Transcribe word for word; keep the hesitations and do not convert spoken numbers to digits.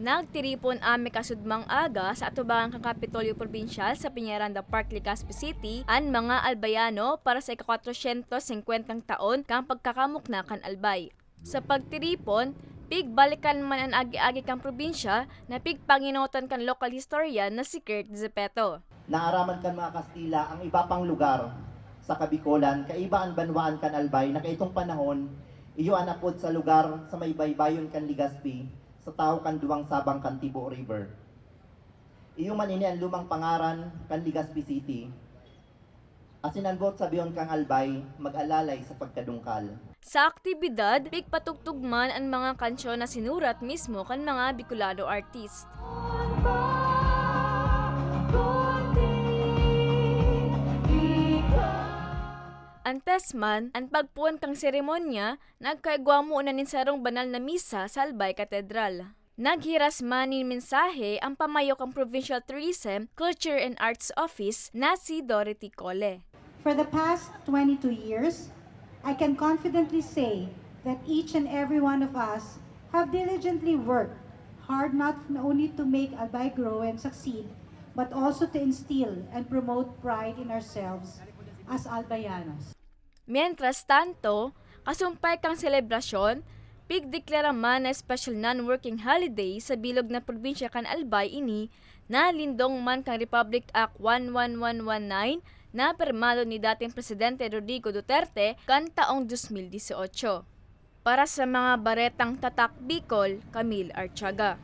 Nagtiripon an mikasudmang aga sa atubangan kan Kapitolyo Probinsyal sa Peñaranda Park, Legazpi City, an mga Albayano para sa ika-kwatrosyentos singkwentang taon kan pagkakamukna kan Albay. Sa pagtiripon, pigbalikan man an agi-agi kan probinsya na pigpangenotan kan lokal historian na si Kurt Zepeto. Naaraman kan mga Kastila ang iba pang lugar sa Kabikolan, kaiba an banwaan kan Albay na kaitong panahon, iyo an apod sa lugar sa may baybayon kan Legazpi, sa tahaw kan duwang sabang kan Tibo River. Iyo man ini an lumang pangaran kan Legazpi City, asin an boot sabihon kan Albay, mag-alalay sa pagkadungkal. Sa aktibidad, pigpatugtog man an mga kansyon na sinurat mismo kan mga Bicolano artist. Antes man, an pagpoon kan seremonya, nagkaigwa muna nin sarong banal na misa sa Albay Katedral. Naghiras man nin mensahe an pamayo kan Provincial Tourism, Culture and Arts Office na si Dorothy Cole. For the past twenty-two years, I can confidently say that each and every one of us have diligently worked hard not only to make Albay grow and succeed, but also to instill and promote pride in ourselves as Albayanos. Mientras tanto, kasumpay kan selebrasyon, pigdeklara man na special non-working holiday sa bilog na probinsya kan Albay ini na lindong man kan Republic Act one one one one nine na pirmado ni dating Presidente Rodrigo Duterte kan taong dos mil dieciocho. Para sa mga Baretang Tatak Bicol, Camille Artiaga.